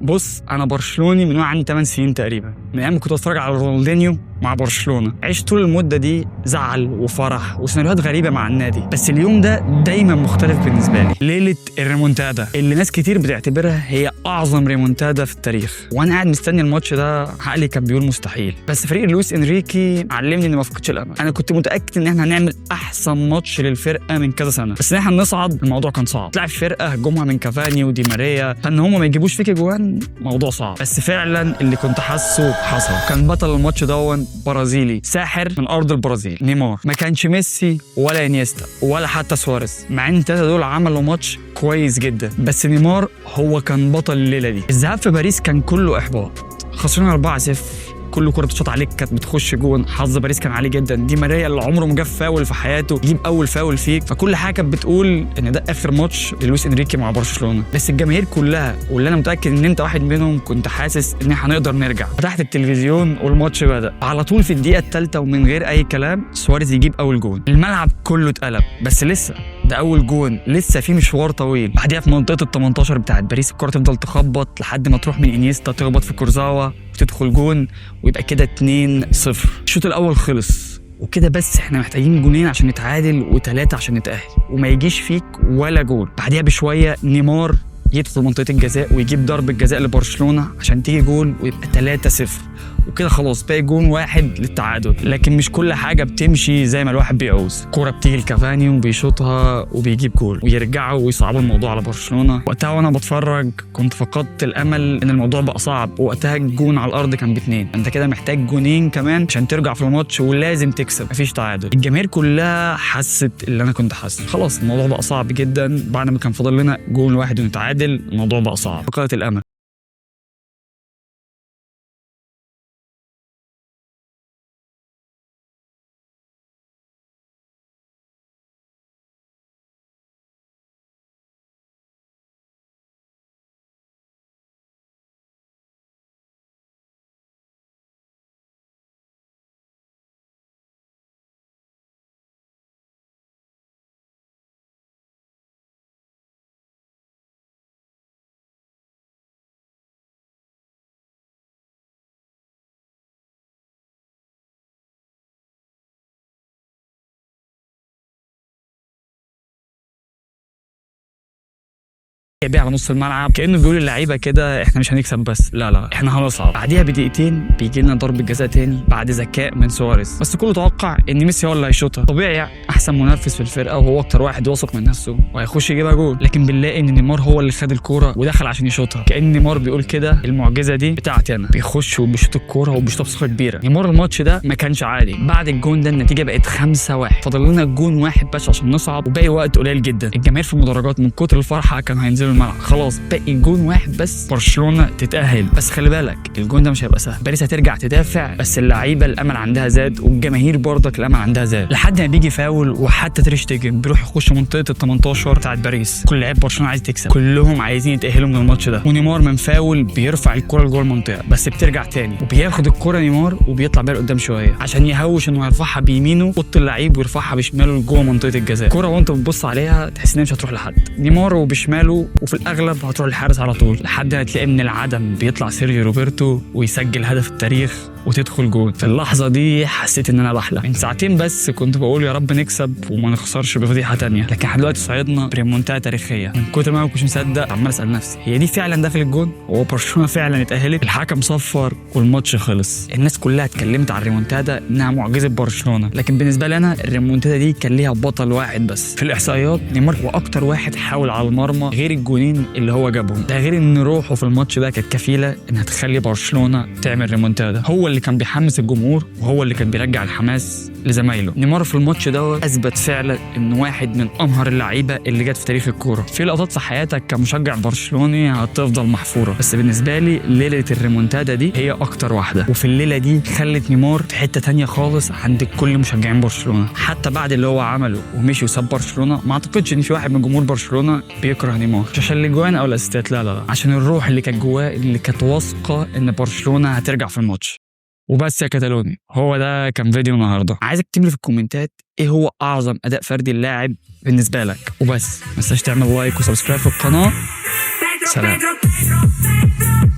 بص، انا برشلوني من وانا عندي 8 سنين تقريبا، من ايام ما كنت بتفرج على رونالدينيو مع برشلونة. عشت طول المدة دي زعل وفرح وسيناريوهات غريبة مع النادي، بس اليوم ده دايما مختلف بالنسبة لي. ليلة الريمونتادا اللي ناس كتير بتعتبرها هي اعظم ريمونتادا في التاريخ. وانا قاعد مستني الماتش ده عقلي كان بيقول مستحيل، بس فريق لويس انريكي علمني اني ما افقدش الامل. انا كنت متاكد ان احنا هنعمل احسن ماتش للفرقة من كذا سنة، بس ان احنا نصعد الموضوع كان صعب. تلعب فرقه هجومها من كافاني ودي ماريا، فان هم ما يجيبوش فيك جوان موضوع صعب. بس فعلا اللي كنت حاسه حصل. كان بطل الماتش دون برازيلي ساحر من ارض البرازيل، نيمار. ما كانش ميسي ولا انيستا ولا حتى سواريز، مع ان الثلاثة دول عملوا ماتش كويس جدا، بس نيمار هو كان بطل الليلة دي. الذهاب في باريس كان كله احباط، خسرنا 4-0، كل كره بتشوط عليك كانت بتخش جون. حظ باريس كان عالي جدا، دي ماريا اللي عمره ما جاب فاول في حياته يجيب اول فاول فيك. فكل حاجة كانت بتقول ان ده اخر ماتش للويس انريكي مع برشلونة، بس الجماهير كلها واللي انا متاكد ان انت واحد منهم كنت حاسس ان احنا هنقدر نرجع. فتحت التلفزيون والماتش بدا على طول. في الدقيقة الثالثة ومن غير اي كلام سواريز يجيب اول جون. الملعب كله اتقلب، بس لسه ده اول جون، لسه في مشوار طويل. بعديها في منطقة ال 18 بتاعت باريس الكره تفضل تخبط لحد ما تروح من انيستا تخبط في كورزاوا وتدخل جون، ويبقى كده 2-0. الشوط الاول خلص وكده، بس احنا محتاجين جونين عشان نتعادل وثلاثة عشان نتاهل، وما يجيش فيك ولا جول. بعديها بشوية نيمار يدخل منطقة الجزاء ويجيب ضربه جزاء لبرشلونة عشان تيجي جول ويبقى 3-0، وكده خلاص باقي جون واحد للتعادل. لكن مش كل حاجة بتمشي زي ما الواحد بيعوز. كرة بتيجي لكافاني وبيشوطها وبيجيب جول، ويرجعوا ويصعبوا الموضوع على برشلونة. وقتها وانا بتفرج كنت فقدت الامل ان الموضوع بقى صعب. وقتها الجون على الارض كان ب2، انت كده محتاج جونين كمان عشان ترجع في الماتش، ولازم تكسب، مفيش تعادل. الجماهير كلها حست اللي انا كنت حاسه، خلاص الموضوع بقى صعب جدا. بعد ما كان فاضل لنا جون واحد ونتعادل، الموضوع بقى صعب، فقدت الامل. بيع على نص الملعب كانه بيقول للعيبة كده احنا مش هنكسب بس، لا لا احنا هنصعد. بعديها بدقيقتين بيجي لنا ضربه جزاء تاني بعد ذكاء من سواريز، بس كله توقع ان ميسي هو اللي هيشوطها. طبيعي احسن منافس في الفرقة وهو اكتر واحد واثق من نفسه وهيخش يجيبها جول، لكن بنلاقي ان نيمار هو اللي خد الكورة ودخل عشان يشوطها. كأن نيمار بيقول كده المعجزة دي بتاعتي انا. بيخش وبيشوط الكورة وبيشوطها بثقة كبيرة. نيمار الماتش ده ما كانش عادي. بعد الجون ده النتيجة بقت 5-1، فاضل لنا جون واحد بس عشان نصعد وباقي وقت قليل جدا. الجماهير في المدرجات من كتر الفرحة كانوا هينزلوا الملعب، خلاص باقي جون واحد بس برشلونة تتأهل. بس خلي بالك الجون ده مش هيبقى سهل، باريس هترجع تدافع، بس اللعيبة الامل عندها زاد والجماهير برضك الامل عندها زاد، لحد ما بيجي فاول وحتى تريشتيجن بيروح يخش منطقة ال 18 بتاعت باريس. كل لعيب برشلونة عايز تكسب، كلهم عايزين يتأهلوا من الماتش ده. ونيمار من فاول بيرفع الكره لجوه المنطقة، بس بترجع تاني وبياخد الكره نيمار وبيطلع بيها لقدام شوية عشان يهوش انه هيرفعها بيمينه قط اللعيب ويرفعها بشماله لجوه منطقة الجزاء. كره وانت بتبص عليها تحس انها مش هتروح لحد، نيمار وبشماله وفي الاغلب هتروح للحارس على طول، لحد ما تلاقي من العدم بيطلع سيرجيو روبرتو ويسجل هدف التاريخ وتدخل جون. في اللحظة دي حسيت ان انا بحلم. من ساعتين بس كنت بقول يا رب نكسب وما نخسرش بفضيحه تانية، لكن احنا دلوقتي صعدنا بريمونتادا تاريخية. من كتر ما انا ما كنتش مصدق عمال اسال نفسي هي دي فعلا دخلت جون؟ هو برشلونة فعلا اتاهلت؟ الحكم صفر والماتش خلص. الناس كلها اتكلمت على الريمونتادا انها معجزه برشلونة، لكن بالنسبة لي انا الريمونتادا دي كان ليها بطل واحد بس. في الاحصائيات نيمار هو اكتر واحد حاول على المرمى غير الجونين اللي هو جابهم، ده غير ان روحه في الماتش ده كانت كفيله انها تخلي برشلونة تعمل ريمونتادا. هو اللي كان بيحمس الجمهور وهو اللي كان بيرجع الحماس لزمايله. نيمار في الماتش ده اثبت فعلا انه واحد من امهر اللعيبة اللي جت في تاريخ الكورة. في لقطات في حياتك كمشجع برشلوني هتفضل محفورة، بس بالنسبة لي ليلة الريمونتادا دي هي اكتر واحدة. وفي الليلة دي خلت نيمار في حتة تانية خالص عند كل مشجعين برشلونة. حتى بعد اللي هو عمله ومشي وساب برشلونة، ما اعتقدش ان في واحد من جمهور برشلونة بيكره نيمار، مش عشان الاجوان او الاسيستات، لا لا لا، عشان الروح اللي كانت جواه، اللي كانت واثقة ان برشلونة هترجع في الماتش. وبس يا كتالوني، هو ده كان فيديو النهارده. عايزك تكتب لي في الكومنتات ايه هو اعظم اداء فردي اللاعب بالنسبة لك. وبس ما تنساش تعمل like و subscribe في القناة. سلام. Pedro, Pedro, Pedro.